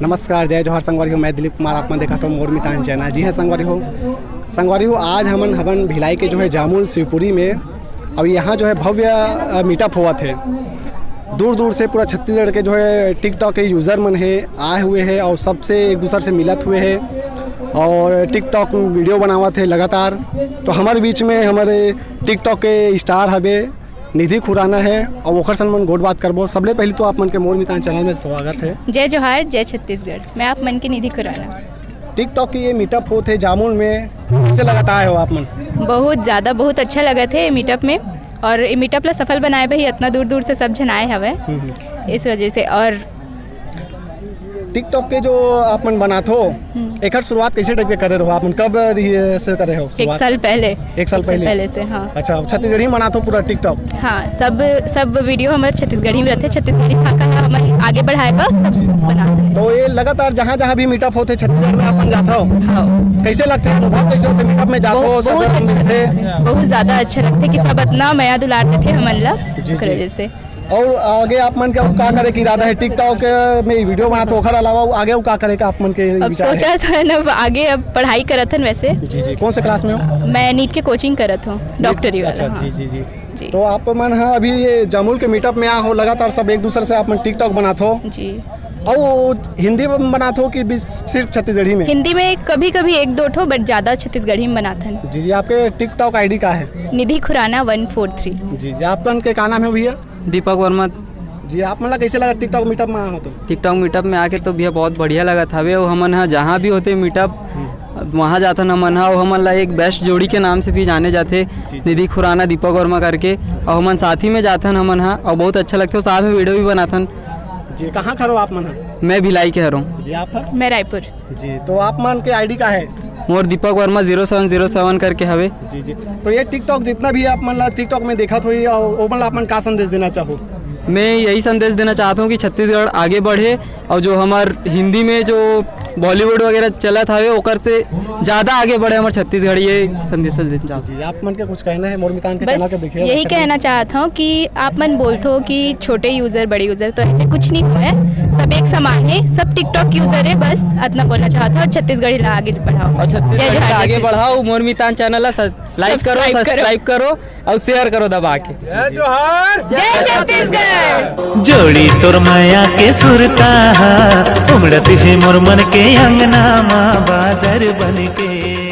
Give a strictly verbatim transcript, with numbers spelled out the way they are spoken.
नमस्कार, जय जोहार संगवारी हो, मैं दिलीप कुमार, आप मन देखत हो मोर मितान चैनल। जी हाँ संगवारी हो, संगवारी हो, आज हमन हवन भिलाई के जो है जामुल शिवपुरी में, और यहाँ जो है भव्य मीटअप होवत है। दूर दूर से पूरा छत्तीसगढ़ के जो है टिकटॉक के यूजर मन है आए हुए हैं और सबसे एक दूसर से मिलत हुए हैं और टिकटॉक वीडियो बनावत है लगातार। तो हमारे बीच में हमारे टिकटॉक के स्टार हवे निधि खुराना है और ओखर संग मन गोठ बात करबो। सबले पहले तो आप मन के मोर मितान चैनल में स्वागत है। जय जोहार, जय छत्तीसगढ़। मैं आप मन के निधि खुराना। टिकटॉक के ये मीटअप होत है जामुल में, कैसे लगत आए हो आप मन? बहुत ज़्यादा, बहुत अच्छा लगत है ये मीटअप में, और ये मीटअप ला सफल बनाए बर ही इतना दूर दूर से सब झन आए हवे। हम्म, हम्म। इस वजह से। और टिकटॉक के जो आप मन बनात हो, हम्म। एकर शुरुआत कैसे टाइप के करे रहो आप मन? कब ये से करे हो एक शुरुआत? साल पहले। एक साल एक साल पहले? पहले से, हाँ। अच्छा, छत्तीसगढ़ी में बनात हो पूरा टिकटॉक? हाँ, सब, सब वीडियो हमारे छत्तीसगढ़ी में रहते, छत्तीसगढ़ी भाखा ला हमन आगे बढ़ाए बर सब बनाते हैं। तो ये लगातार जहाँ जहाँ भी मीटअप होते छत्तीसगढ़ में आप मन जात हो, हाँ। कैसे लगते हैं अनुभव, कैसे होते मीटअप में जात हो, बहुत, सब बहुत लोग अच्छा मिलते हैं? लगता है, बहुत ज़्यादा अच्छा लगता है कि सब इतना मया दुलार देते हैं हमन ला, जी, ओकर जी। वजह से। और आगे आप मन के अउ का करे के इरादा है? टिकटॉक में वीडियो बनात हो, ओखर अलावा आगे अउ का करे के आप मन के अब विचार है? सोचा था ना, अब आगे अब पढ़ाई करत हन वैसे। जी, जी। कौन से क्लास में हो? मैं नीट के कोचिंग करत हूँ, डॉक्टरी वाला, अच्छा, हाँ। जी, जी, जी। जी। तो आप मन ह अभी ये जामुल के मीटअप में आ हो, लगातार सब एक दूसरे से आप मन टिकटॉक बनात हो। जी। और हिंदी में बनात हो कि भी सिर्फ छत्तीसगढ़ी में? हिंदी में कभी-कभी एक दो ठो, but ज़्यादा छत्तीसगढ़ी में बनात हन। जी, जी। आपके टिकटॉक आईडी का है? निधि खुराना वन फोर थ्री। जी, जी। आप मन के का नाम है भैया? दीपक वर्मा। जी, आप मन ला कैसे लगा टिकटॉक मीटअप में आए हो तो? टिकटॉक मीटअप में आके तो भैया बहुत बढ़िया लगत हवे। और हमन ह जहाँ भी होते मीटअप, वहाँ जाथन हमन ह, और हमन ला एक बेस्ट जोड़ी के नाम से भी जाने जाथे, जी, जी। निधि खुराना, दीपक वर्मा करके। और हमन साथ ही में जाथन हमन ह, और बहुत अच्छा लगथे, और साथ में वीडियो भी बनाथन। जी, कहाँ के हरो आप मन ह? मैं भिलाई के हरों। जी, आप ह? मैं रायपुर। जी, तो आप मन के आईडी का है? मोर Deepak Verma zero seven zero seven करके हवे। जी, जी। तो ये टिकटॉक जितना भी आप मन ला टिकटॉक में देखत होही, और ओ मन ला आप मन का संदेश देना चाहो? मैं यही संदेश देना चाहता हूँ कि छत्तीसगढ़ आगे बढ़े, और जो हमार हिंदी में जो बॉलीवुड वगैरह चलत हवे, ओकर से ज़्यादा आगे बढ़े हमार छत्तीसगढ़, ये संदेश देना चाहता हूँ। जी, आप मन के कुछ कहना है मोर मितान के बस चैनल के देखिए, यही अच्छा कहना चाहता हूँ कि आप मन बोलते हो कि छोटे यूजर, बड़े यूजर, तो ऐसे कुछ नहीं हुआ है, सब एक समान है, सब टिकटॉक यूजर है। बस इतना बोलना चाहता हूँ, और छत्तीसगढ़ी ला आगे बढ़ाओ। और छत्तीसगढ़ी जय ला जोहार, आगे जय बढ़ाओ। मोर मितान चैनल ला स-, लाइक करो, सब्सक्राइब करो। सब्सक्राइब करो और शेयर करो दबा के। जय जोहार। जय छत्तीसगढ़। जोड़ी तोर माया के सुरता हा, उमड़त हे मोर मन के अंगना मा बादर बन के।